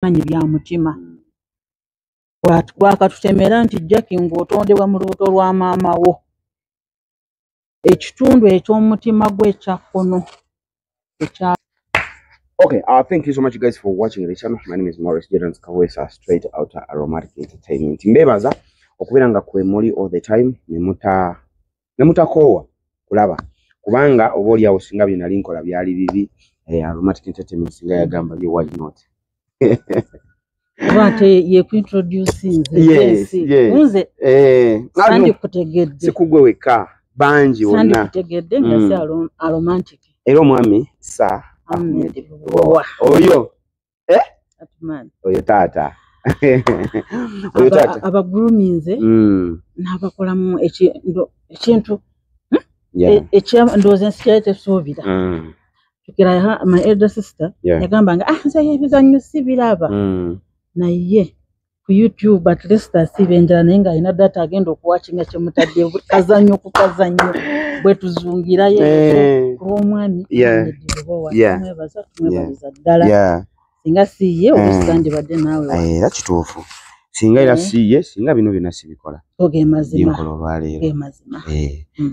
Manyi bya mutima gwakatutemera nti Jackie, ng'otondebwa mu lubuto lwa maama wo, ekitundu eky'omutima gwe ekya kkono ekya Okay, thank you so much, guys, for watching the channel. My name is Maurice Jordan Kawesa, straight out Aromatic Entertainment. Mbebaza okubeera nga kwe muli all the time ne mutakoowa kulaba, kubanga oba oli awo singa bye nali nkola byali bibi, Aromatic Entertainment singa yagamba ye, why not? Oba ate yekuintroducinze. Yes. Nze sandikutegedde. Sikugwe wekka, bangi wonna. Sandikutegedde nga si Aromantic. Era omwami Sir Ahmed Ahmed Lubowa. Oyo Atman. Oyo taata, oyo taata. Abaguluminze n'abakolamu ekintu ndowooza ensi kyali tesuubira. Jjukira my elder sister yagamba nga, ah, nze ebizannyo sibiraba, naye ku YouTube at least asiiba enjala, naye ng'alina data, agenda okuwakinga kyemutadde kazannyo ku kazannyo bwe tuzungirayo olw'omwami Ahmed Lubowa. Tumwebaza, tumwebaliza ddala. Singa si ye, oluusi sandibadde naawe wano. Era kituufu, singa era si ye, singa bino byonna sibikola Ge mazima. byenkola olwaleero. Ge mazima.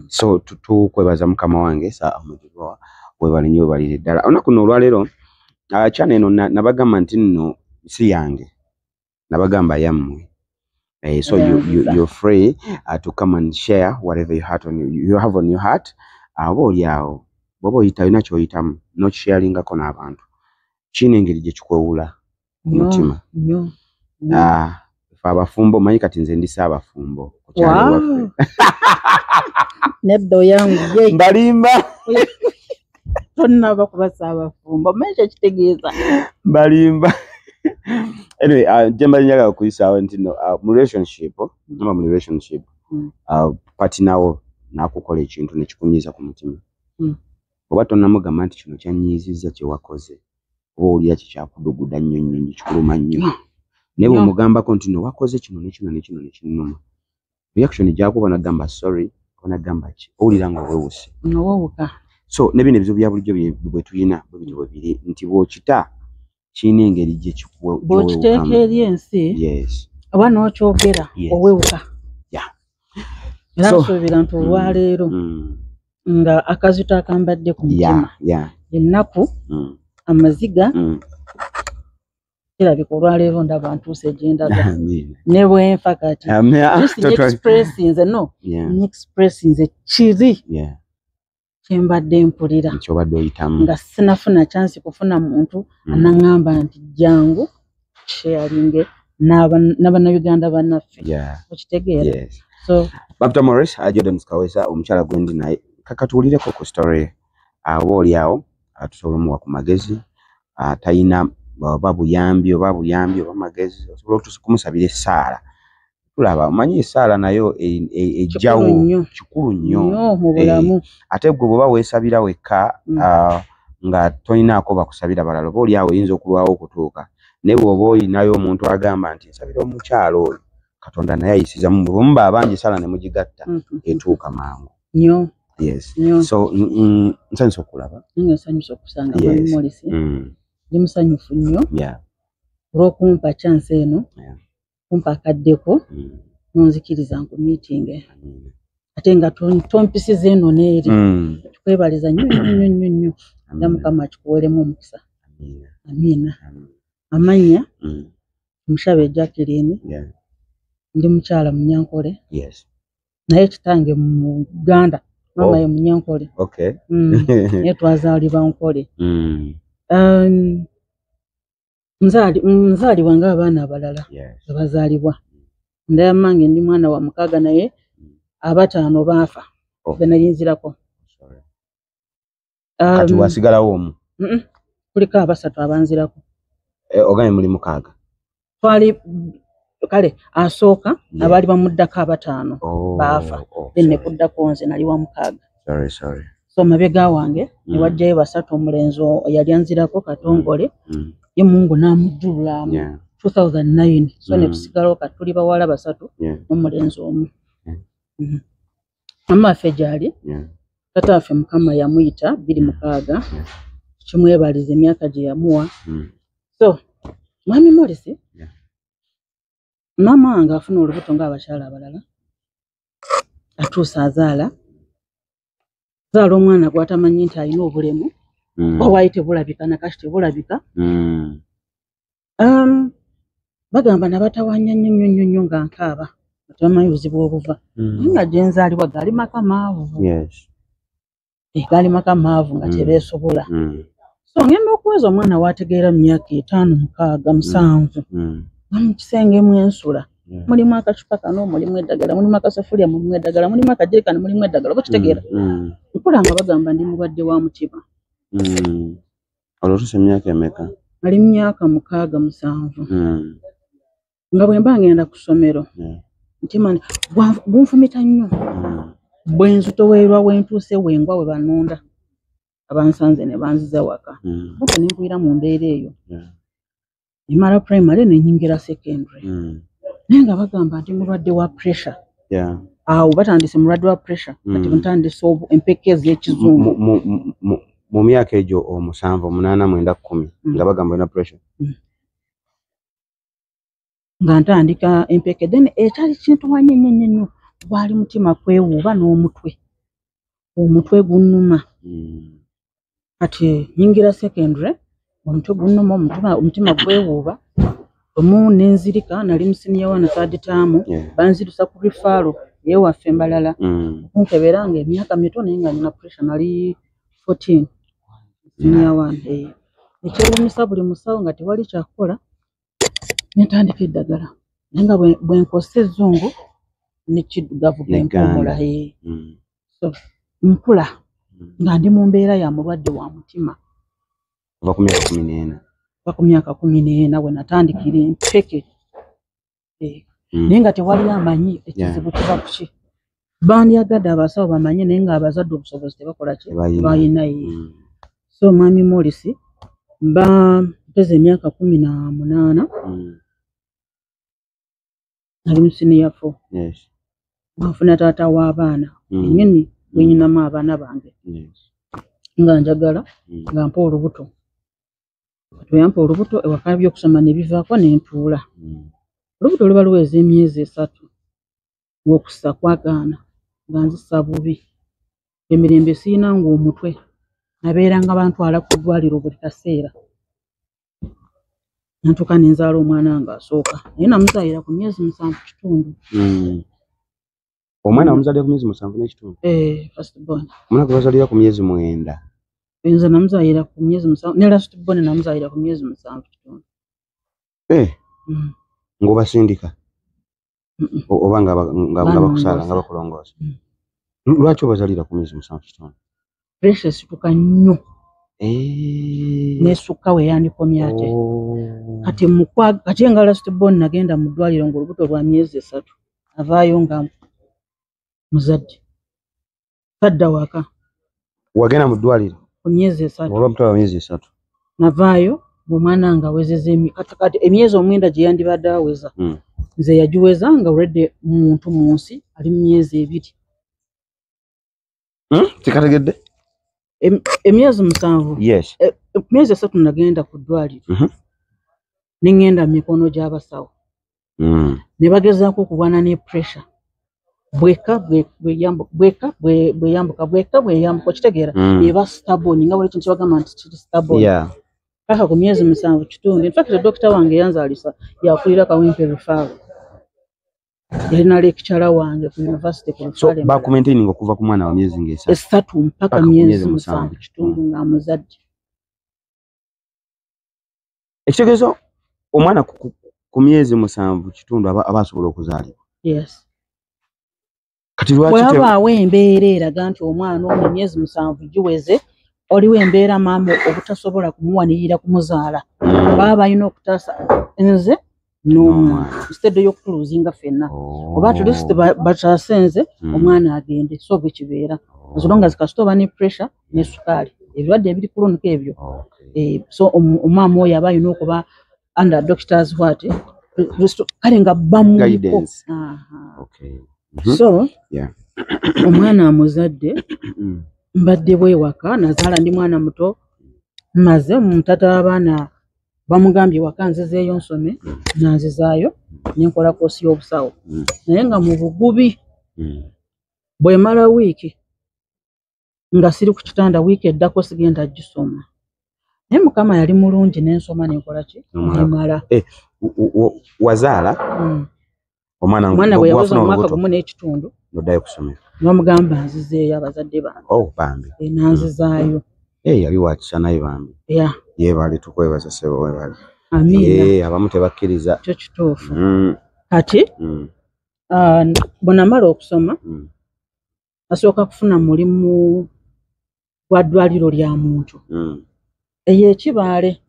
So tukwebazza mukama wange Sir Ahmed Lubowa, webale nnyo, webalire ddala. Olunaku nno olwaleero, channel eno nabagamba nti nno si yange, nabagamba yammwe. So you're free to come and share whatever you have on your heart. Oba oli awo bw'oba oyita olina ky'oyitamu n'okisharingako n'abantu, kiina engeri gye kikwewula ku Nnyo, mutima. nnyo, nnyo. Ah, ffe abafumbo, omanyi kati nze ndi ssaabafumbo ku kyalo ewaffe. Nedda, oyangu gwe. Mbalimba. Tonnaba kuba ssaabafumbo, omanyi kyekitegeeza? Mbalimba. Anyway, gye mbadde njagala okuyisaawo nti no, mu relationship, oba mu relationship, partner wo n'akukola ekintu ne kikunyiiza ku mutima, oba tonnamugamba nti kino kyannyiizizza kye wakoze, oba owulira kikyakuduguda nnyo nnyo nnyo, kikuluma nnyo, naye bw'omugambako nti no wakoze kino ne kino ne kino ne kinnuma, reaction gy'akuba n'agamba sorry oba n'agamba ki, owulira nga weewuse. Owewuka. So ne bino ebizibu bya bulijjo bwe tulina bwe bityo bwe biri nti bw'okita kirina engeri gye Bw'okiteeka gyewewukamu. eri ensi oba n'okyogera, owewuka. Era nsuubira nti olwaleero nga akazito akambadde ku mutima, ennaku, amaziga, kirabika olwaleero ndaba ntuuse gye ndaga. Amiina. Ne bwenfa kati Amiina. just expressinze no expressinze kiri kyembadde mpulira Kyobadde oyitamu. nga sinafuna chance kufuna muntu anaŋŋamba nti jangu sharinge n'abannayuganda bannaffe. Okitegeera? Yes. So Dr. Morris Jordan Kawesa, omukyala gwendi naye, kakatuwulireko ku story. Oba oli awo tusobola omuwa ku magezi, talina oba buyambi oba buyambi oba magezi, osobola kumusabira essaala. Tulaba omanyi essaala nayo ejjawo. Kikulu nnyo. Kikulu nnyo. Nnyo mu bulamu. Ate gwe bw'oba weesabira wekka, nga tolinaako bakusabira balala, oba oli awo oyinza okulwawo okutuuka, naye bw'oba olinayo omuntu agamba nti nsabira omukyala oyo, Katonda naye ayisizamu. Bwe muba abangi essaala ne mugigatta, etuuka mangu. Nnyo. Yes. Nnyo. So nsanyusa okulaba. Nange nsanyusa okusanga Mwami Morris. Ndi musanyufu nnyo olw'okumpa chance eno, kumpa akaddeko, nonzikiriza nkumiitinge, ate nga tompisiza eno n'eri. Tukwebaliza nnyo nnyo nnyo nnyo nnyo, era Mukama akikuweeremu omukisa. Amiina. Amiina. Amiina. Amannya Mushabe Jacqueline. Ndi mukyala Munyankole, naye kitange mu Uganda, maama ye Munyankole. Naye twazaalibwa Nkole. Nzaalibwa ng'abaana abalala bwe bazaalibwa. Nda ya mmange ndi mwana wa mukaaga, naye abataano baafa be nayinzirako. Sorry. Kati wasigalawo omu? Kuliko abasatu abanzirako. Eh, ogambye muli mukaaga? Twali kale asooka, abaali bamuddako abataano baafa. Then ne Sorry. kuddako nze, nali wa mukaaga. Sorry, sorry. So mabega wange ne wajjayo basatu. Omulenzi yali anzirako Katongole, ye Mungu n'amujjululamu 2009, so ne tusigalawo kati tuli bawala basatu n'omulenzi omu. Mama waffe gyali, tata waffe Mukama yamuyita 2006. Kimwebaliza emyaka gye yamuwa. So Mwami Morris, maama wange afuna olubuto ng'abakyala abalala, atuusa azaala omwana gw'atamanyi nti alina obulemu, obwayi tebulabika nakati tebulabika. Bagamba nabatawanya nnyo nnyo nnyo nnyo nga nkaaba, tebamanyi buzibu obuva. Nga gye nzaalibwa gaali maka maavu. Gaali maka maavu nga tebeesobola. So ngenda okuweza omwana waategeera mu myaka 5, 6, 7. Nga mu kisenge mwensula. Mulimu akacupa kano, mulimu eddagala, mulimu akasafuliya, mulimu eddagala, mulimu akajerikani, mulimu eddagala, oba kitegeera. Nkola nga bagamba ndi mulwadde wa mutima. Olwo otuuse emyaka emeka? Nali myaka 6, 7. Nga bwe mba ngenda ku ssomero, mutima gunfumita nnyo. Bwe nzitowerwa we ntuuse wengwa we banonda, abansanze ne banziza waka. Buto ne nkulira mu mbeera eyo. Nemala primary ne nnyingira secondary. Naye nga bagamba nti mulwadde wa pressure. Awo batandise mulwadde wa pressure, kati ntandise empeke ez'ekizungu. Mu myaka egyo 7, 8, 9, 10 nga bagamba olina pressure. Nga ntandika empeke, then ekyali kintuwanye nnyo nnyo nnyo gwali mutima kwewuuba n'omutwe. Omutwe gunnuma. Kati nnyingira secondary, omutwe gunnuma, omutima gwewuuba. Omu nenzirika, nali mu senior 1 third term, banzirusa ku referral ewaffe Mbalala. Okunkebera nga emyaka mito naye nga nina pressure, nali 14 senior 1. Ekyewuunyisa buli musawo nga tewali kyakukola, ne ntandika eddagala. Naye nga bwe nkozesa ezzungu n'ekiddugavu bwe mpumula. So nkula nga ndi mu mbeera ya mulwadde wa mutima. Kuva ku myaka 14. Kuva ku myaka 14 we natandikira empeke. Naye nga tewali amanyi ekizibu kiva ku ki. Bandyagadde abasawo bamanye, naye ng'abazadde obusobozi tebakola ki, balina. So Mwami Morris mba mpeza emyaka 18, nali mu senior 4. Nfuna taata w'abaana ennyini gwe nnyinamu abaana bange. Nga njagala nga mpa olubuto. Kati yampa olubuto ewaka by'okusoma ne bivaako ne ntuula. Olubuto luba luweza emyezi 3 ng'okussa kwagaana, nga nzisa bubi. Emirembe siyina ng'omutwe, nabeeranga bantwala ku ddwaliro buli kaseera. Nantuuka ne nzaala omwana nga asooka, naye namuzaalira ku myezi 7 kitundu. Omwana wamuzaalira ku myezi 7 n'ekitundu? First born. Omwana gwe bazaalira ku myezi 9. Nze namuzaalira ku myezi 7, ne last born namuzaalira ku myezi 7 kitundu. Ng'obasindika? Oba nga bakusaala, nga bakulongoosa? Lwaki obazaalira ku myezi 7 kitundu? Pressure esituka nnyo. N'esukka we yandikomye ate. Kati nga last born nagenda mu ddwaliro ng'olubuto lwa myezi 3, avaayo nga muzadde. Tadda waka. Wagenda mu ddwaliro? Ku myezi 3. Olwa mutwalo myezi 3. Navaayo omwana nga awezezza kati emyezi 9 gye yandibadde aweza. Nze yagiweza nga already muntu mu nsi ali mu myezi 2. Tikategedde? Emyezi 7. Yes. Myezi 3 nagenda ku ddwaliro. Ne ŋŋenda mu mikono gy'abasawo. Ne bagezaako okulwana ne pressure. Bweka bweyambuka, bweka bweyambuka, okitegeera? Eba stubborn, nga buli kintu kye bagamba nti kiri stubborn. Paka ku myezi 7 kitundu. In fact, dokita wange yanzaalisa yakulira Kawempe Referral. Yalina lecturer wange ku university ku So Referral. bakumaintaining okuva ku mwana wa myezi ng'esatu. 3 mpaka myezi 7 kitundu nga muzadde. Ekitegeeza omwana ku myezi 7 kitundu aba asobola okuzaalibwa. Yes. Kati lwaki Bw'abaawo embeera eraga nti omwana ono emyezi 7 giweze, oliwo embeera maama obutasobola kumuwanirira kumuzaala. Baba balina okutaasa nze n'omwana. Instead y'okutuluzinga ffenna. Oba at least bataase nze, omwana agende. So bwe kibeera. As long as kasita oba ne pressure ne sukaali. Ebirwadde ebiri chronic ebyo. So omwami oyo aba alina okuba under doctor's what? Kale nga bamuliko. So, omwana amuzadde, mbadde bwewaka, nazaala ndi mwana muto, maze mutata w'abaana Bamugambye waka nzizeeyo nsome, nanzizaayo nenkola koosi y'obusawo. Naye nga mu bugubi bwemala wiiki nga siri ku kitanda, wiiki eddako sigenda gisoma. Naye Mukama yali mulungi, nensoma nenkola ki, nemala. Wazaala omwana? Omwana bwe yaweza omwaka 1.5, noddayo kusomera. Bamugamba nzizeeyo, abazadde bange. Oh, bambi. Nanzizaayo. Yali wakisa naye bambi. Yeah. Yeebale, tukwebaza ssebo, webale. Amiina. Abamu tebakkiriza. Kyo kituufu. Kati bwe namala okusoma, nasooka kufuna mulimu gwa ddwaliro lya muntu eyo ekibaale.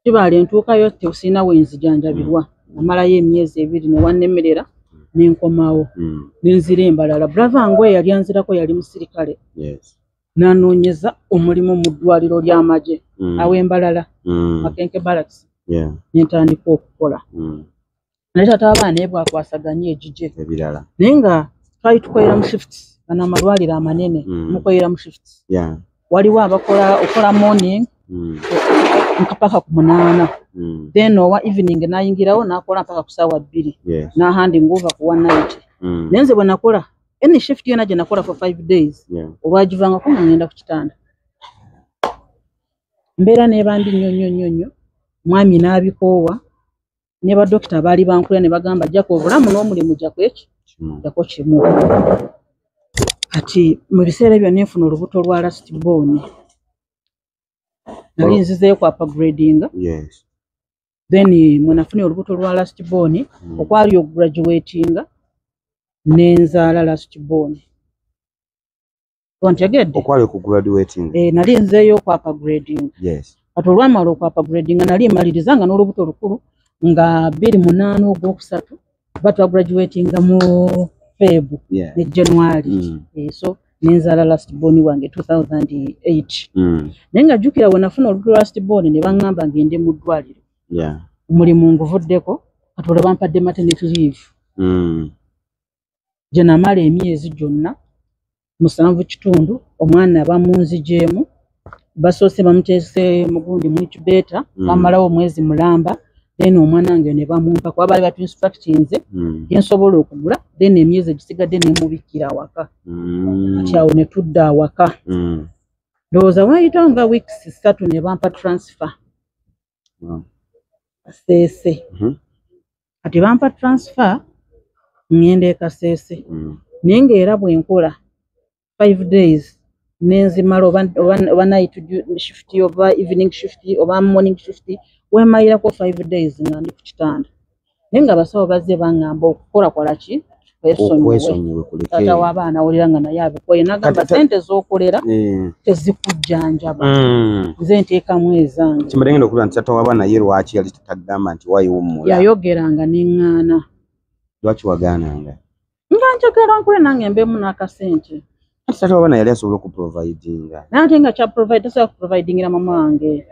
Kibaale ntuukayo tesiina wenzijanjabirwa. Namalayo emyezi 2 ne wannemerera, nenkomawo nenzira embalala. Brother ngwe yali anzirako yali musirikale, nanoonyeza omulimu mu ddwaliro ly'amagye aw'embalala, Makenke Barracks, nentandika okukola. Naye taata abaana naye bwakwasaganya egije ebirala, naye nga twali tukolera mu shifts. Gano amalwaliro amanene mukolera mu shifts. Waliwo abakola okola morning mpaka ku 8, then owa evening nayingirawo nakola mpaka ku ssaawa 2, nahanding over ku one night. Naye nze bwe nakola any shift yonna gye nakola for 5 days, olwagivangako nga ngenda ku kitanda, mbeera neebambi nnyo nnyo nnyo nnyo. Mwami n'abikoowa ne badokita baali bankulira ne bagamba jjako obulamu n'omulimu jjako eki jjako kimu. Kati mu biseera ebyo nenfuna olubuto lwa last born. Nali nzizeeyo ku upgrading. Then mwe nafuna olubuto lwa last born, okwali okugraduatinga, nenzaala last born. Ontegedde? Okwali okugraduating. Nali nzeeyo ku upgrading. Kati olwamala oku upgrading, nali maliriza nga n'olubuto olukulu nga 28 ogwokusatu, batwa graduatinga mu Feb ne January. So nenzaala last born wange 2008. Naye nga jjukira bwe nafuna olubuto last born ne baŋŋamba ngende mu ddwaliro. Omulimu nguvuddeko, kati olwo bampadde maternity leave. Gye namala emyezi gyonna 7.5, omwana bamunzigyemu, basoose bamuteese mugundi mu incubator, bamalawo omwezi mulamba, then omwana wange ne bamumpa kuba baali batuinstructinze gye nsobola okugula, then emyezi egisigadde ne mubikkira awaka. Kati awo ne tudda awaka. Ndowooza waayitawo nga weeks 3 ne bampa transfer. Kasese. Kati bampa transfer ŋŋenda e Kasese. Naye ng'era bwe nkola 5 days nenzimala oba night shift oba evening shift oba morning shift, weemalirako 5 days nga ndi ku kitanda. Naye nga abasawo bazze baŋŋamba okukola kola ki, weesonyiwe. Taata w'abaana awulira nga naye abikoye, n'agamba ssente z'okolera tezikujjanjaba, nze nteekamu ezange. Kimbadde ngenda okubuuza nti taata w'abaana ye lwaki yali tatagamba nti wayiwummula? Yayogeranga neŋŋaana. Lwaki wagaananga? Nga njagala nkole nange mbeemu n'akasente. Anti taata w'abaana yali asobola okuprovidinga. Naye ate nga kya provide tasobola kuprovidingira mama wange.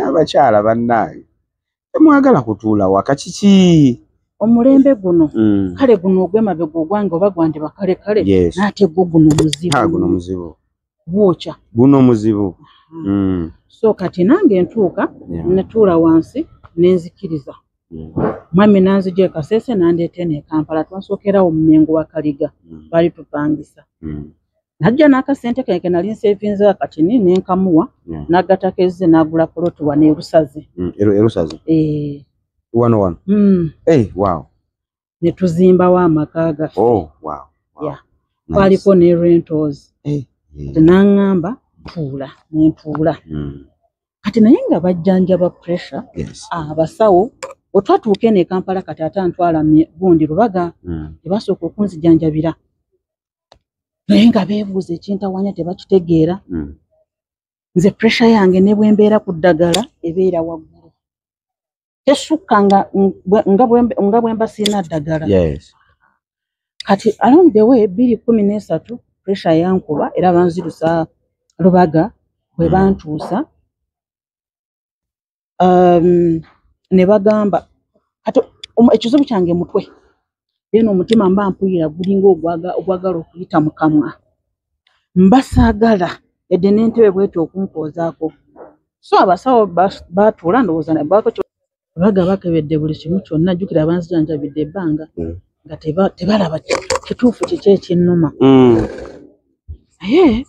Abakyala bannange temwagala kutuula waka, kiki? Omulembe guno, kale guno ogw'emabega ogwange oba gwandiba kale kale, n'ate gwo guno muzibu. Guno muzibu. Gwokya. Guno muzibu. So kati nange ntuuka netuula wansi nenzikiriza. Mwami nanzija e Kasese nandeeta eno e Kampala. Twasookerawo mu Mengo wa Kaliga, baali tupangisa. Najja n'akasente kange ke nali nsevinze akatini ne nkamuwa, n'agattako ezze n'agula poloti wano e Lusaze. E Lusaze? Eh. Wano wano? Mm. Hey, wow. Ne tuzimbawo amaka gaffe. Oh, wow. Yeah. Kwaliko ne rentals. N'aŋŋamba tuula, ne ntuula. Kati naye nga bajjanjaba pressure, abasawo otwatuuka eno e Kampala, kati ate antwala gundi Lubaga, tebasooka okunzijanjabira. Naye nga beebuuza ekintawaanya tebakitegeera. Nze pressure yange ne bwe mbeera ku ddagala ebeera waggulu. Tesukka nga bwe mba sirina ddagala. Kati along the way 2013 pressure yankuba era banzirusa Lubaga bwe bantuusa. Ne bagamba kati ekizibu kyange mutwe. Then omutima mba mpulira gulinga ogwagala okuyita mu kamwa. Mba saagala yadde n'entebe bw'etyo okumpoozaako. So abasawo batuula, ndowooza baga bakebedde buli kimu kyonna. Jjukira banzijanjabidde ebbanga nga tebalaba kituufu kiki ekinnuma. Naye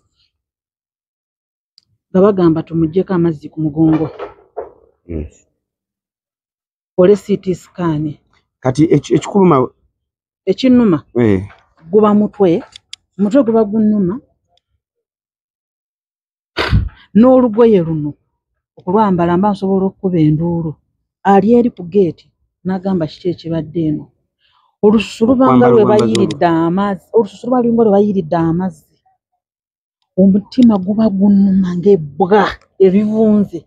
nga bagamba tumuggyeko amazzi ku mugongo, kole CT scan. Kati ekikuluma? Ekinnuma guba mutwe, omutwe guba gunnuma n'olugoye luno okulwambala mba nsobola okukuba enduulu. Ali eri ku geeti n'agamba, "Kiki ekibadde eno?" Olususu lubanga Okwambala lwe obwambazi. Bayiridde amazzi, olususu luba lulinga lwe bayiridde amazzi. Omutima guba gunnuma ng'ebbwa erivunze,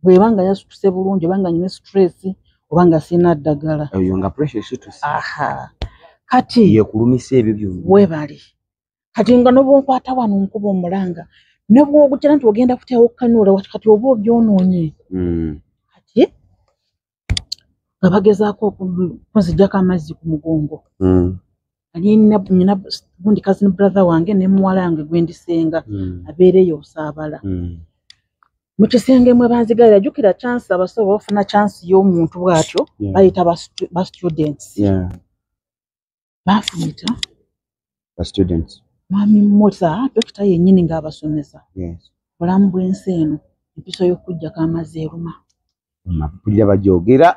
bw'eba nga yasituse bulungi, oba nga nyina stress, oba nga sirina ddagala. Eyo nga pressure esituse. Aha, kati yekulumisa ebyo byonna. Weebale. Kati nga nobwonkwata wano nkuba omulanga, ne bwogutera nti ogenda kuteewo kanuula, kati oba obyonoonye. Kati nga bagezaako okunzigyako amazzi ku mugongo, nina gundi cousin brother wange ne muwala wange gwe ndisenga, abeereyo osaabala mu kisenge mwe banzigalira. Jjukira chance, abasawo bafuna chance y'omuntu bw'atyo, bayita ba students. Baafumita Ba students. Mwami Musa, dokita yennyini ng'abasomesa bulamu bw'ensi eno, empiso y'okuggyako amazzi eruma. Mpulira bagyogera,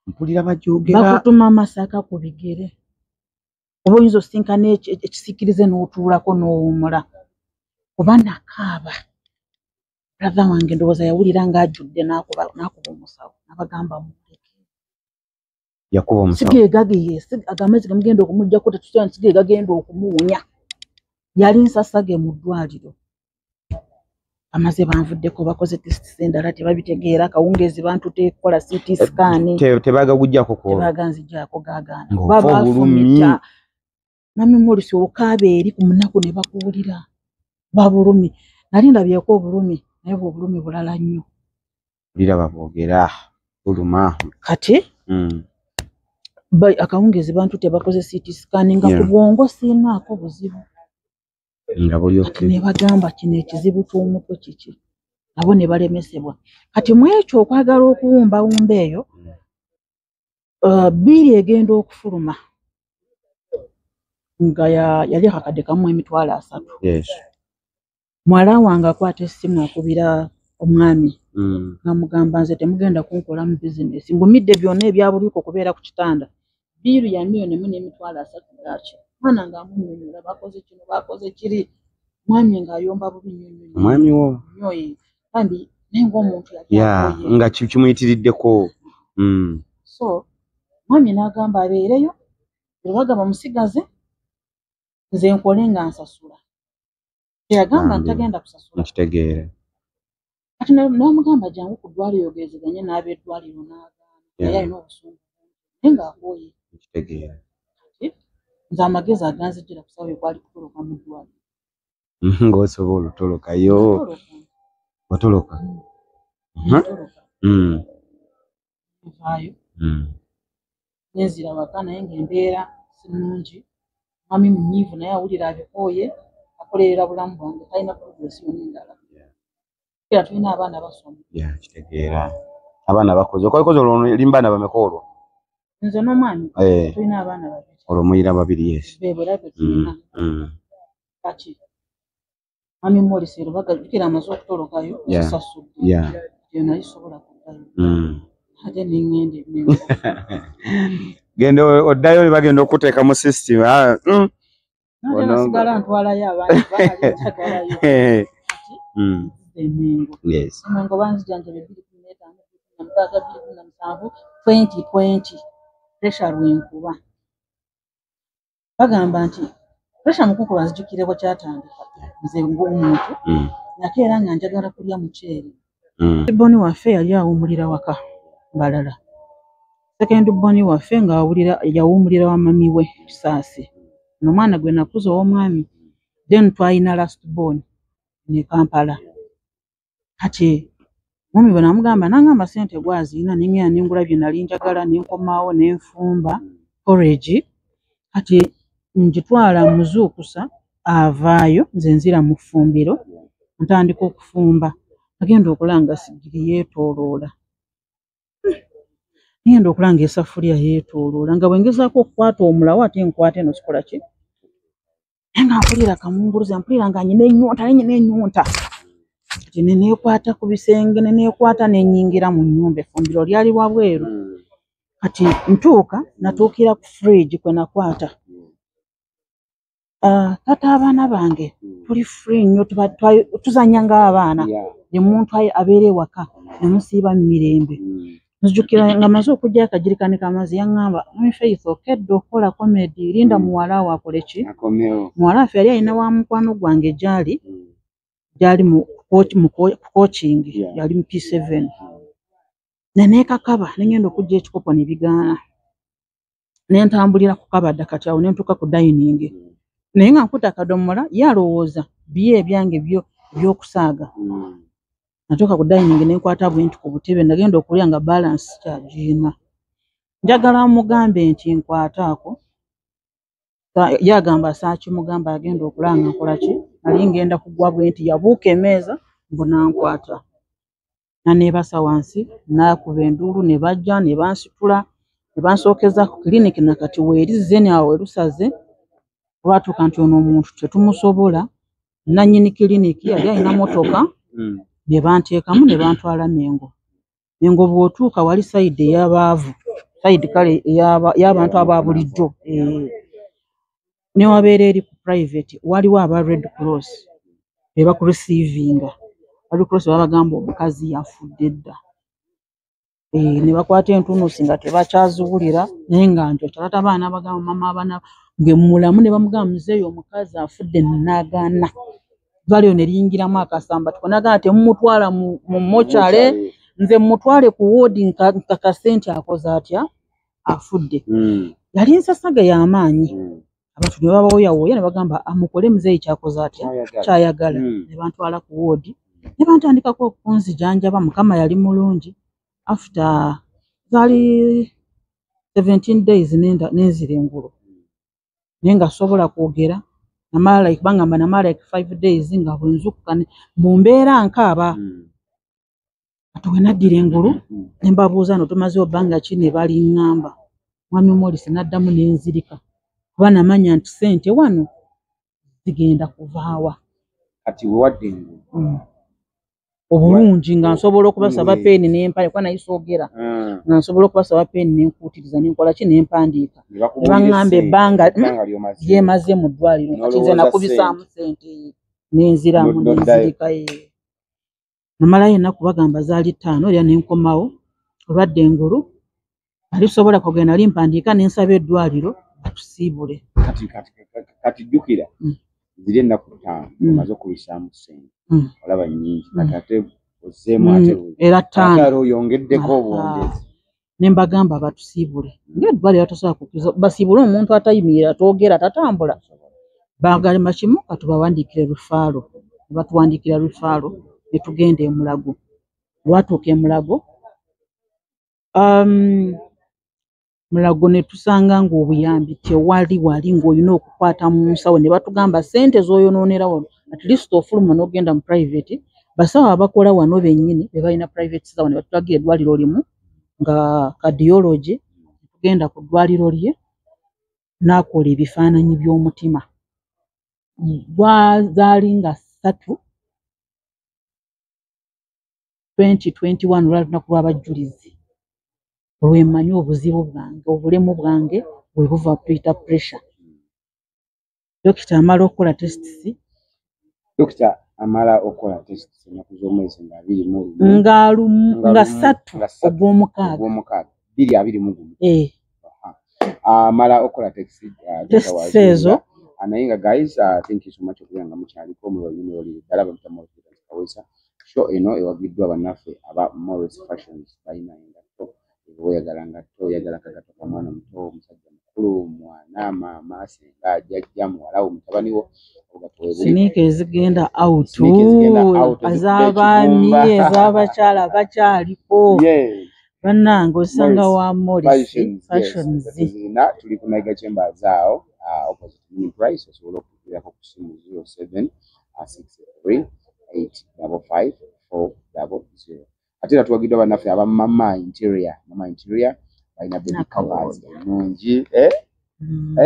mpulira bagyogera. Bakutuma amasaka ku bigere, oba oyinza osinkana ekisiikirize n'otuulako n'owummula. Kuba nakaaba, brother wange ndowooza yawulira ng'ajjudde, n'akuba omusawo n'abagamba, "Muleke." Yakuba omusawo? Sigeegageye amazzi gamugenda okumuggyako, tetusobola, nti sigee gagenda okumuwunya. Yali nsasage mu ddwaliro. Amaze banvuddeko, bakoze tests endala, tebabitegeera. Akawungeezi bantutte kukola CT scan. Tebagaguggyako ku olwo? Tebaganzigyako, gaagaana. Ng'ofa Kuba obulumi. baafumita. Mami Morris, okaaba eri ku munaku ne bakuwulira babulumi. Nali ndabyeko obulumi, naye bwe obulumi bulala nnyo. Mpulira baboogera buluma. Kati akawungeezi bantutte, bakoze CT scan nga ku bwongo siinaako buzibu. Nga buli Kati okay. ne bagamba, "Kino ekizibu ky'omutwe kiki?" Nabo ne balemesebwa. Kati mu ekyo okwagala okuwumbawumba eyo, bill egenda okufuluma nga yali akakadde kamu 30,000. Muwala wange akwata essimu, akubira omwami, ng'amugamba, "Nze temugenda kunkolamu bizinesi, ngumidde byonna ebya buliiko okubeera ku kitanda, bill ya 1,030,000 gaki?" Mwana ng'amunnyonnyola, bakoze kino, bakoze kiri, mwami ng'ayomba bubi nnyo nnyo nnyo. Omwami wo? Nnyo, bambi, naye ng'omuntu yali akooye. Nga kimuyitiriddeko. So mwami n'agamba abeereyo, era bagamba musigaze, nze nkole nga nsasula. Teyagamba Bambi. ntagenda kusasula. Nkitegeera. Kati n'amugamba, "Jangu ku ddwaliro yogerezeganye n'ab'eddwaliro," n'agaana. Naye alina obusungu naye ng'akooye. Nkitegeera. Kati nze amagezi aganzijira ku ssaawa ekwali kutoloka mu ddwaliro. Ng'osobola otolokayo? Natoloka. Watoloka? Natoloka. Nvaayo, nenzira waka, naye ng'embeera si nnungi. Mwami munyiivu, naye awulira abikooye, akolerera bulamu bwange, talina progress yonna endala. Era tulina abaana basoma. Yeah, kitegeera. Abaana bakoze okoze olwo, limbaana bameka olwo? Nze n'omwami tulina abaana babiri. Olwo muyina babiri, yes. Bebo era be tulina. Kati mwami Morris ero bagajjukira amaze okutolokayo, sisasudde. Eyo nali sobola kuddayo. Ate neŋŋenda Emmengo. Genda oddayo, bagenda okuteeka mu system. Ah. Nate Ono- nasigala ntwalayo abaana, kubanga nkyatwalayo. Kati Emmengo. Emmengo banzijanjaba 2015, 2016, 2017, 2020. Pressure lwenkuba. Bagamba nti pressure mukukuba, nzijukire bwe kyatandika. Nze ng'omuntu nakeera nga njagala kulya muceere. Born waffe yali awummulira waka Mbalala. Second born waffe nga awulira yawummulira wa mami we Kisaasi. Ono omwana gwe nakuza ow'omwami. Then twalina last born ne Kampala. Kati mwami bwe namugamba, n'angamba ssente gwazirina, ne ŋŋenda ne ngula bye nali njagala, ne nkomaawo ne nfumba porridge. Kati ngitwala muzuukusa, avaayo, nze nzira mu ffumbiro, ntandika okufumba. Agenda okulanga sigiri yeetooloola, ngenda okulanga esafuriya yeetooloola, nga bwengezaako okukwata omulawo ate nkwata eno sikola ki, naye nga mpulira kamunguluze, mpulira nga nyina ennyonta, naye nyina ennyonta. Kati ne neekwata ku bisenge, ne neekwata ne nnyingira mu nnyumba, effumbiro lyali wabweru. Kati ntuuka, natuukira ku fridge kwe nakwata. Tata abaana bange tuli free nnyo, tuzannya ng'abaana, ye muntu abeera ewaka ne musiiba mu mirembe. Nzijukira nga maze okugyayo akajirikani k'amazzi, yaŋŋamba, "Mummy Faith, okedde okukola comedy, linda muwala wo akole ki." Muwala waffe yali alina wa mukwano gwange gy'ali gyali mu coaching, yali mu P7. Ne neekakaba ne ngenda okuggya ekikopo ne bigaana, ne ntambulira ku kabada. Kati awo ne ntuuka ku dining, naye nga nkutte akadomola, ye alowooza bye ebyange byo ebyokusaaga. Natuuka ku dining ne nkwata bwe nti ku butebe, nagenda okulya nga balance kyagiina. Njagala mugambe nti nkwataako, ye agamba saakimugamba. Agenda okulanga nkola ki, nali ngenda kugwa bwe nti, yabuuka emmeeza mbu nankwata, naneebasa wansi, naakuba enduulu ne bajja ne bansitula ne bansookeza ku kiliniki. Nakati weeri zeni awo erusaze, olwatuuka nti ono omuntu tetumusobola. Nannyini kiliniki yali alina motoka, ne banteekamu ne bantwala Mengo. Mengo bw'otuuka wali side ey'abaavu, side kale ey'abantu aba bulijjo, ne wabeera eri ku private, waliwo aba Red Cross be bakureceivinga. Red Cross babagamba omukazi yafudde dda. Ne bakwata entunusi nga tebakyaziwulira, naye nga njokya. Taata abaana bagamba, mama abaana nge mulamu, ne bamugamba muzeeyi omukazi afudde, nagaana. Ddwaliro ne liyingiramu akasambatuko, nagamba temumutwala mu mortuary, nze mutwale ku ward nkakase nti akoze atya, afudde. Yali nsasaga y'amaanyi. Abantu ne babawoyawooya ne bagamba amukole muzeeyi kyakoze atya, kyayagala. Ne bantwala ku ward ne bantandikako okunzijanjaba. Mukama yali mulungi, after zaali 17 days nenzira engulu, naye nga sobola kwogera. Namala like bangamba namala like 5 days nga bwenzukuka mu mbeera nkaaba. Kati we naddira engulu ne mbabuuza, no tumazeewo bbanga ki? Ne baliŋŋamba mwami Morris. Naddamu ne nzirika kuba namanya nti ssente wano zigenda kuvaawa. Kati wewadde engulu. Obulungi nga nsobola okubasaba peeni n'empale, kuba naye soogera, nga nsobola okubasaba peeni nenkuutiriza nenkola ki nempandiika, ne baŋŋamba ebbanga lyemaze mu ddwaliro. Kati nze nakubisaamu ssente nenziramu nenzirika. Namalayo ennaku bagamba zaali 5, era nenkomawo olwadde engulu nali sobola kwogera, nali mpandiika, nensaba eddwaliro batusiibule. Kati jjukira ziri ennaku 5 omaze okubisaamu ssente, olaba nnyingi, kati ate ozzeemu ate era 5 oyongeddeko obwongezi. Ne mbagamba batusiibule, ng'eddwaliro batasobola kukkiriza basiibule omuntu atayimirira, toogera, tatambula. Bagamba kimu, katubawandiikire referral. Ne batuwandiikira referral ne tugenda e Mulago. Lwatuuka e Mulago, Mulago ne tusanga ng'obuyambi tewali, wali ng'olina okukwata mu nsawo. Ne batugamba ssente z'oyonoonera wano, at least ofuluma n'ogenda mu private, basawo abakola wano bennyini be balina private zaabwe. Ne batulagira eddwaliro limu nga cardiology. Tugenda ku ddwaliro lye n'akola ebifaananyi by'omutima, zaali nga 3 2021, lwali lunaku lw'abajjulizi. Lwemmanyi obuzibu bwange, obulemu bwange bwe buva tuyita pressure. Dokita amala okukola tests. Dokita amala okukola tests ennaku z'omwezi nga 21, nga 3 ogw'omukaaga, ogw'omukaaga 2021. Amala okukola tests ezo. Naye nga guys, thank you so much okubeera nga mukyaliko mulolire ddala. Bamuyita Morris Kawesa. Show eno ewagiddwa bannaffe aba Morris Fashions. Balina engatto, oyagala ngatto, oyagala kagato ka mwana muto, omusajja mukulu, mwana, maama, senga, jjajja, muwala wo, mutabani wo. Sneaker ezigenda out, ez'abaami, ez'abakyala bakyaliko. Bannange, osanga wa Morris Fashions. Tuli ku Naiga Chambers awo opposite Mini Price. Osobola okukubirako ku simu 07 63 855 400. Ate era tuwagiddwa bannaffe aba Mama Interior. Mama Interior balina baby covers ennungi.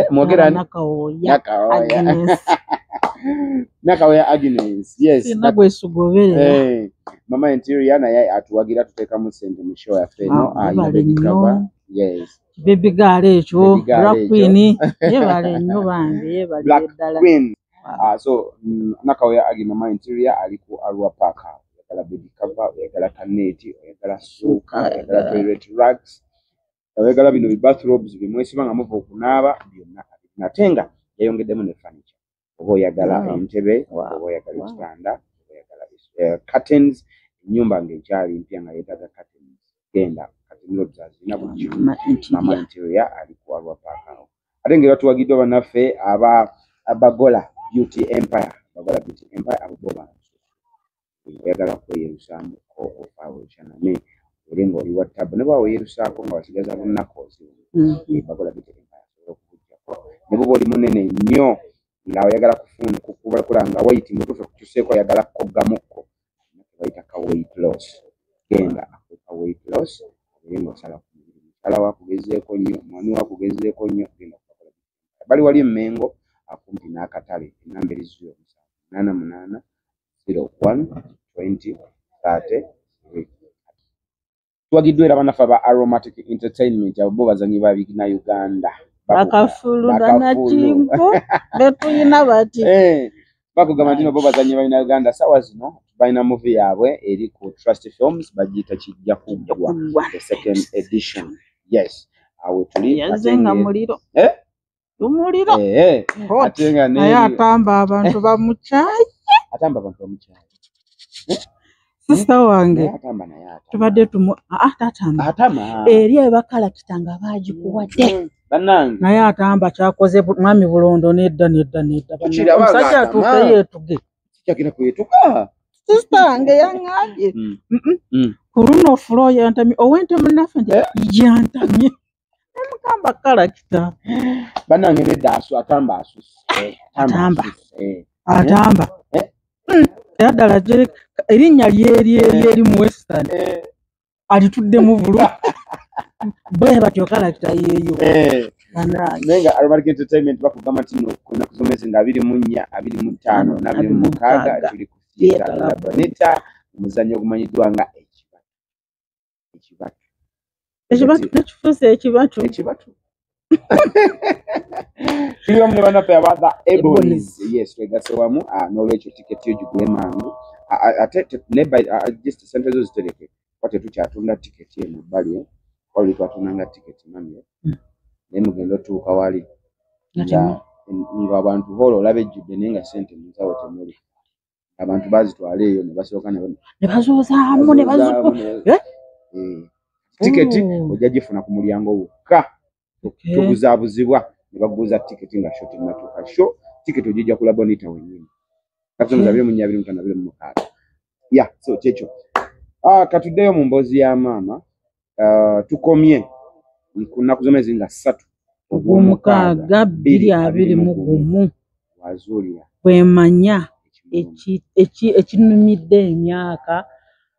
Mwogera Nakawooya Agnes. Nakawooya Agnes, yes. Sina gwesugoberera. Mama Interior naye atuwagira, tuteekamu ssente mu show yaffe eno. Alina baby cover. Yes. Baby girl ekyo, Black Queen, yebale nnyo bambi, yebale ddala. Black Queen. So Nakawooya Agnes, Mama Interior ali ku Arua Park. Oyagala baby cover, oyagala kaneti, oyagala suuka, oyagala toilet rugs, oyagala bino bi bathrobes bye mwesiba nga muva okunaaba, byonna. Ate nga yayongeddemu ne furniture. Oba oyagala entebe, oba oyagala ekitanda, oba oyagala curtains, ennyumba ng'ekyali mpya nga yeetaaga curtains, genda, curtain rods azirina buli kimu. Mama Interior ali ku Arua Park awo. Ate ng'era tuwagiddwa bannaffe aba Abagola Beauty Empire. Bagola Beauty Empire, abo bo bantu. Oyagala kweyerusaamu ofaawo ekyaname ere ng'oli wa ttabu, ne bw'aba weeyerusaako nga wasigaza lunnaku ozibu, Bagola Beauty Empire asobola okukuggyako. Ne bw'oba oli munene nnyo nga oyagala kukula nga weight mutuufu ekukyuseeko, oyagala kukoggamukko, bayita ka weight loss, genda akuwe weight loss obeere ng'osala ku mubiri. Mukyala wo akugezeeko nnyo, mwami wo akugezeeko nnyo, genda kubakola. Bali wali e Mmengo akumpi n'akatale. Ennamba eri 0788 01 20 33. Tuwagiddwa era bannaffe aba Aromatic Entertainment. Abo bo bazanyi ba Uganda. Bakafulu banakinko betuyina bati. Bakugamba nti bo bazanyi balina Uganda. Sawa zino balina movie yaabwe eri ku Trust Films, bagiyita Kijja Kuggwa, the second edition. Yes, awe tuli. Yazze nga muliro. Omuliro. Ate nga naye atamba abantu bamukyaye. Atamba abantu bamukyaye. Sister wange atamba naye atamba. Tubadde tumu tatamba. Atama. Eri ebakalakita nga baagikuwadde. Bannange. Naye atamba kyakoze mwami Bulondo, nedda nedda nedda. Tukiraba nga omusajja atama. atuuke yeetuge. Kikyagenda kwetuka. Sister wange yaŋŋambye, ku luno floor yantamye owente munnaffe nti yantamye, nemugamba kalakita. Bannange nedda, asu atamba asusse. Atamba. Asusse. Atamba. Era ddala erinnya lyeri eri mu Western alituddemu bulu bwe batyo kalakita yeeyo. Bannange. Naye nga Aromatic Entertainment bakugamba nti no ku nnaku z'omwezi nga 24, 25 n'26 tuli ku theatre Theatre La Bonita, omuzannyo ogumanyiddwa nga Ekibatu. Ekibatu. Ekibatu nekifuuse ekibatu. Ekibatu. Tuli wamu ne bannaffe aba The Ebonies. Yes, twegasse wamu. N'olwekyo tiketi yo gigule mangu. Ate ne just sente zo zitereke. Kuba tetukyatunda tiketi eno ebbali. Wali twatundanga tiketi mami. Naye mugenda otuuka wali nga abantu hall olaba ejjudde naye nga ssente mu nsawo temuli. Abantu baazitwala eyo ne basooka ne bazoozaamu ne bazoozaamu Eh? Tiketi ojja gifuna ku mulyango wokka. Tubuzaabuzibwa ne baguza tiketi nga show tennatuuka. Show tiketi ogijja ku Labonita wennyini. Katonda 24, 25, 26. Yeah, so kyekyo. Katuddeyo mu mboozi ya maama. Tukomye ku nnaku z'omwezi nga 3 ogw'omukaaga 2021. Wazuulira bwemanya ekinumidde emyaka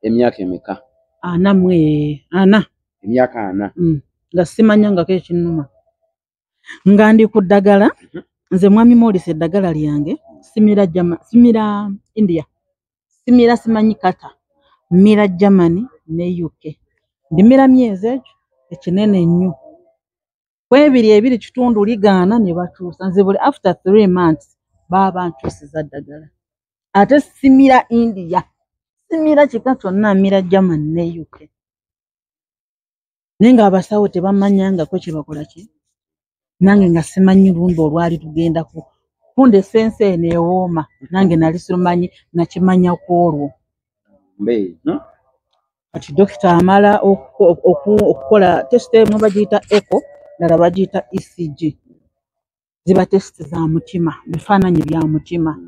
Emyaka emeka? 44. Emyaka 40. Nga simanyangako ekinnuma. Nga ndi ku ddagala, nze mwami Morris eddagala lyange simira German, simira India, simira simanyi Qatar, mira Germany ne UK. Ndimira myezi egyo ekinene nnyo. Ku ebiri ebiri kitundu ligaana ne bakyusa. Nze buli after 3 months baba bankyusiza ddagala. Ate simira India, simira kika kyonna, mira Germany ne UK. Naye ng'abasawo tebamanyangako kye bakola ki? Nange nga simanyi lundi olwali tugenda ku kunda essensi eno ewooma, nange nali sirumanyi, nakimanya ku olwo. Mbe, Kati dokita amala okukola test emu bagiyita echo, endala bagiyita ECG. Ziba test za mutima, bifaananyi bya mutima.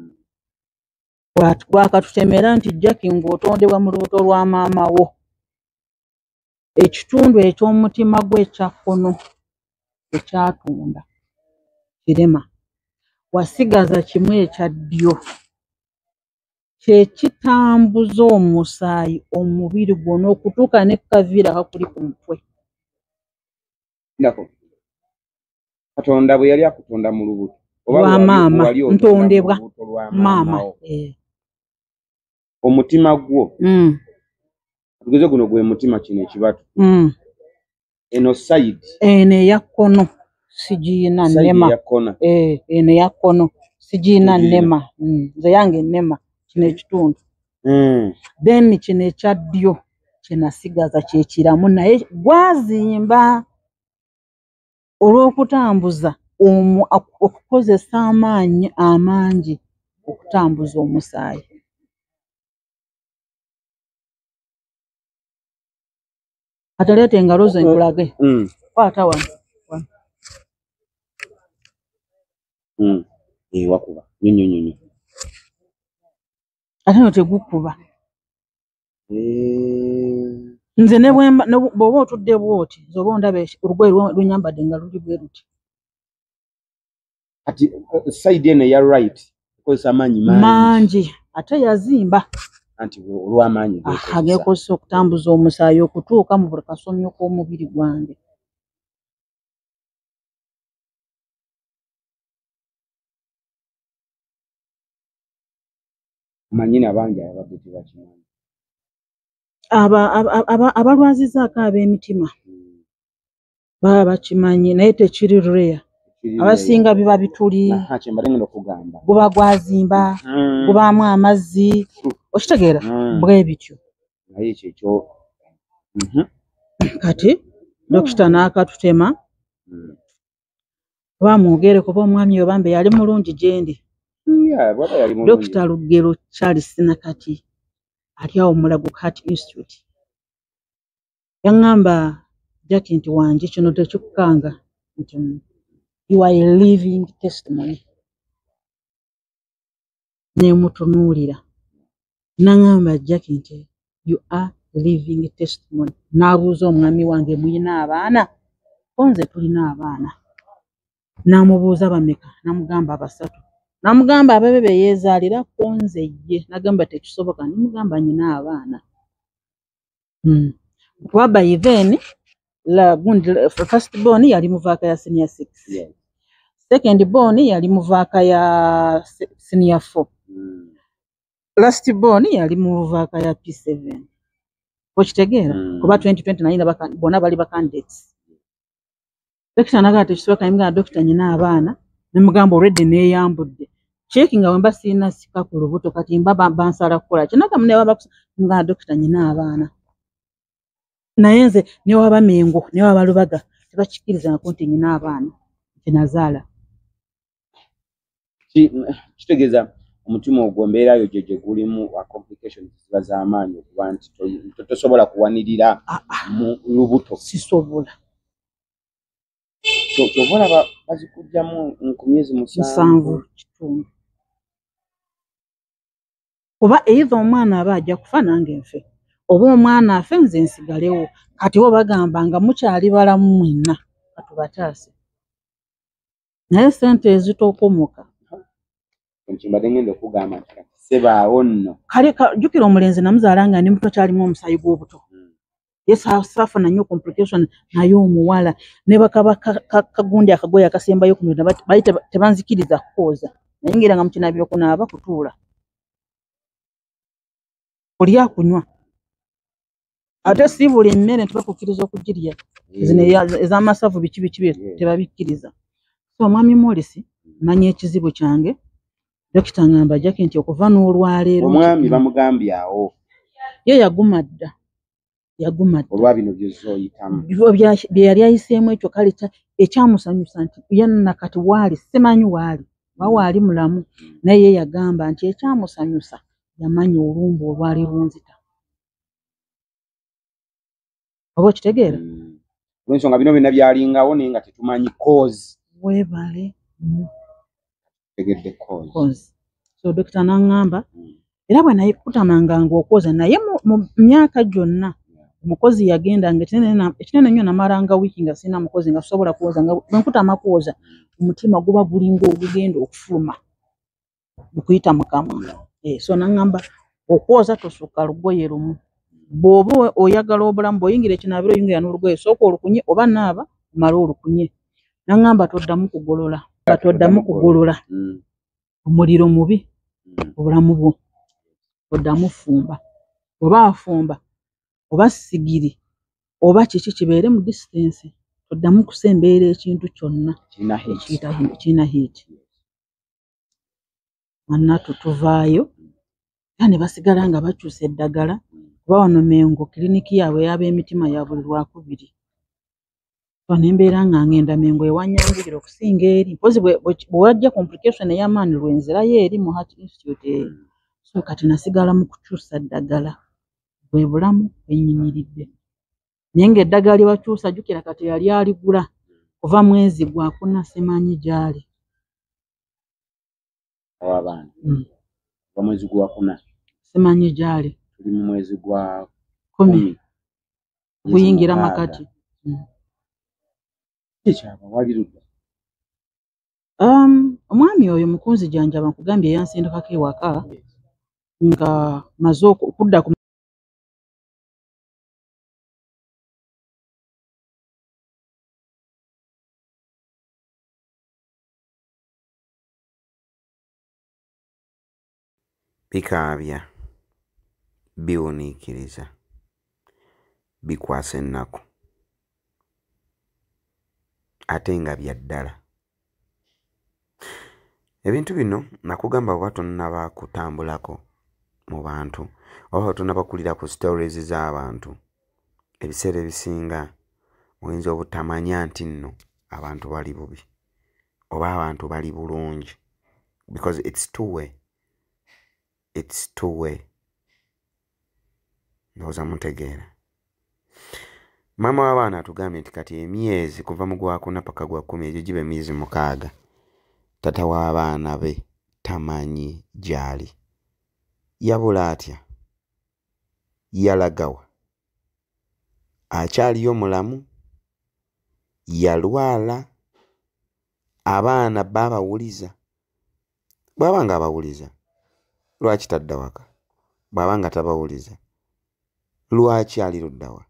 Bwakatutemera nti Jackie ng'otondebwa mu lubuto lwa maama wo. Ekitundu eky'omutima gwe ekya kkono ekyatunda kirema. Wasigaza kimu ekya ddyo. Kye kitambuza omusaayi omubiri gwonna okutuuka ne kaviira akakuli ku mutwe. Ndako. Katonda bwe yali akutonda mu lubuto oba Lwa bwe wali- maama, bwe wali otonda mu ntondebwa. lubuto lwa maama Maama. wo. Omutima gwo tugeze guno gwe mutima, kino ekibatu, eno side, Eno eya kkono sigiina, side nnema. eya kkona. Eh, eno eya kkono sigiina. Togiina. Nnema. Nze yange nnema kino ekitundu. Then kino ekya ddyo kyenasigaza kyekiramu, naye gwazimba olw'okutambuza okukozesa amaanyi amangi okutambuza omusaayi. Ate leeta engalo zo nkulage. Kwata wano. Eh, wakuba nnyo nnyo nnyo nnyo. Ate no tegukuba. Eh. Nze ne bwemba ne bw'oba otudde bw'oti, nze oba ondaba olugoye lwenyambadde nga luli bwe luti. Kati side eno eya right ekozesa amaanyi mangi. Mangi, ate yazimba. Anti olw'amaanyi geekozesa. Ageekozesa okutambuza omusaayi okutuuka mu buli kasomyo k'omubiri gwange. Omanyi nabangi ababadde tebakimanyi. Abalwazizaako ab'emitima baba bakimanyi, naye tekiri rare. Kiri. Abasinga biba bituli. Aha, kyembadde ngenda okugamba. Guba gwazimba, gubaamu amazzi, okitegeera? Bwe bityo. Naye ekyo ekyo. Kati dokita n'akatutema. Oba mwogere, kuba omwami oyo bambe yali mulungi gye ndi. Yeah, bw'aba yali mulungi. Dokita Lugero Charles Nakati ali awo Mulago Heart Institute yaŋŋamba, "Jackie," nti, "wange kino tekikukanga," nti, "you are a living testimony." Nemutunuulira, naŋŋamba, "Jackie," nti, "you are living testimony." N'abuuza omwami wange, "Muyina abaana?" Ko nze, "Tulina abaana." N'amubuuza, "Bameka?" N'amugamba, "Basatu." N'amugamba, "Ababe be yeezaalira?" Ko nze ye. N'agamba, "Tekisoboka." Nemugamba, "Nyina abaana." Kuba by then la gundi first born yali mu vac ya senior six. Second born yali mu vac ya senior four. Last born yali mu vac ya P7, okitegeera? Kuba 2020 naye bonna bali ba candidates. Dokita nagamba, "Tekisoboka." Nemugamba, "Dokita, nyina abaana." Nemugamba, "Already neeyambudde check nga wemba sirina sika ku lubuto, kati mba bansala kukola ki?" Nagamba, "Newaba." Nemugamba, "Dokita, nyina abaana, naye nze newaba Mengo newaba Lubaga tebakikkirizangako nti nyina abaana, nti nazaala." Kitegeeza omutima ogwo embeera yo gye gulimu complications ziba z'amaanyi okuba nti tosobola kuwanirira Ah, ah, mu lubuto. Sisobola. Kyova olaba bazikuggyamu ku myezi 7. 7 kitundu, kuba either omwana aba ajja kufa nange nfe, oba omwana afe nze nsigalewo. Kati bo bagamba nga mukyali balamu mwenna, katubataase, naye sente ezitokomoka. Nkimbadde ngenda okugamba nti kati sebaawo nno. Kale jjukira omulenzi namuzaala nga ndi muto, kyalimu omusaayi gw'obuto. Ye saafuna nnyo complication, naye omuwala ne bakaba kagundi akagoye akasembayo ku mubiri bali tebanzikiriza kukooza, naye ngira nga mukinaabiro kunaaba, kutuula, kulya, kunywa, ate si buli mmere nti bakukkiriza okugirya. Zino ez'amasavu biki biki tebabikkiriza. So omwami Morris, manya ekizibu kyange, dokita ngamba, "Jackie," nti, "okuva n'olwaleero." Omwami bamugambye awo? Ye yaguma dda, yaguma dda. Olwa bino byozooyitamu. Bye yali ayiseemu ekyo, kale ekyamusanyusa nti yenna kati waali simanyi waali oba waali mulamu, naye ye yagamba nti ekyamusanyusa yamanya olumbe olwali lunzita, oba okitegeera? Olwensonga bino byonna byalingawo naye nga tetumanyi cause. Weebale nnyo. Tegedde cause. Cause. So dokita n'aŋŋamba, era bwe nayikutamanga okwoza, naye mu myaka gyonna omukozi yagendanga ekinene nnyo, namalanga wiiki nga sirina mukozi, nga sobola kwoza, nga bwe nkutama kwoza omutima guba gulinga ogugenda okufuluma gukuyita mu kamwa. So nangamba okwoza tosukka lugoye lumu. Bw'oba oyagala obulamu bw'oyingira ekinaabiro oyingira n'olugoye sooka olukunye oba naaba omale olukunye. Nangamba toddamu kugolola. Toddamu kugolola. Omuliro mubi obulamu bwo. Toddamu fumba. Oba afumba oba sigiri oba kiki kibeere mu distance. Toddamu kusembeera ekintu kyonna kirina heat. Bannatu tuvaayo era ne basigala nga bakyusa eddagala kuba wano Mengo kiriniki yaabwe ey'ab'emitima ya buli lwakubiri. So ne mbeera nga ngenda Mengo ewanyanguyira okusinga eri. Mpozi bwe wajja complication ey'amaanyi lwenzirayo eri mu Heart Institute eyo. So kati nasigala mu kukyusa ddagala bwe bulamu bwennyimiridde. Naye ng'eddagala lye bakyusa jjukira kati yali aligula kuva mwezi gwakuna simanyi gy'ali. Abaana. Kuva mwezi gwakuna. Simanyi gy'ali. Tuli mu mwezi gwa 10. Kuyingira makati. Kikyaba wali ludda. Omwami oyo mukunzi janjaba nkugambye yansindikako ewaka nga maze okudda ku bikaabya, biwuniikiriza, bikwasa ennaku ate nga bya ddala. Ebintu bino nakugamba bw'oba tonnaba kutambulako mu bantu oba tonnaba kuwulira ku stories z'abantu, ebiseera ebisinga oyinza obutamanya nti nno abantu bali bubi oba abantu bali bulungi because it's two way. It's two way. Ndowooza muntegeera. Maama w'abaana atugambye nti kati emyezi kuva mu gwakuna paka gwa 10 egyo giba emyezi 6 tata w'abaana be tamanyi gy'ali. Yabula atya? Yalagawa? Akyaliyo mulamu? Yalwala? Abaana babawuliza? Bw'aba nga abawuliza lwaki tadda waka? Bw'aba nga tabawuliza lwaki ali ludda wa?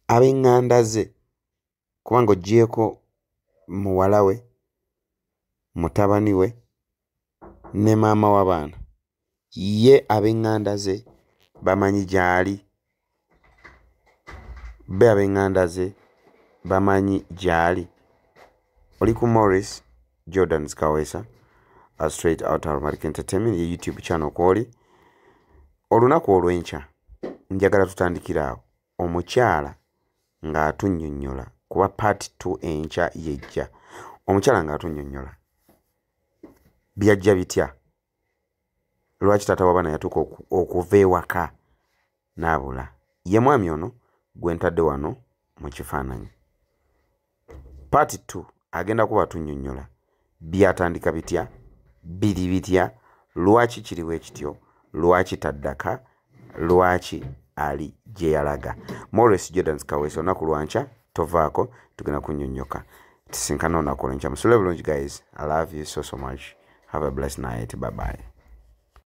Ab'eŋŋanda ze kubanga oggyeeko muwala we, mutabani we ne maama w'abaana, ye ab'eŋŋanda ze bamanyi gy'ali, be ab'eŋŋanda ze bamanyi gy'ali. Oli ku Maurice Jordan's Kawesa, Straight Out Aromatic Entertainment ye YouTube channel kw'oli. Olunaku olw'enkya njagala tutandikira awo omukyala ng'atunnyonnyola kuba part 2 enkya yejja. Omukyala ng'atunnyonnyola byajja bitya, lwaki taata w'abaana yatuuka okuva ewaka n'abula. Ye mwami ono gwe ntadde wano mu kifaananyi. Part 2 agenda kuba atunnyonnyola byatandika bitya, biri bitya, lwaki kiriwo ekityo, lwaki taddaka, lwaki ali gye yalaga. Maurice Jordan's Kawesa, olunaku lwankya tovaako, tugenda kunnyonnyoka. Tusinkane olunaku olw'enkya. Musule bulungi guys. I love you so so much. Have a blessed night. Bye bye.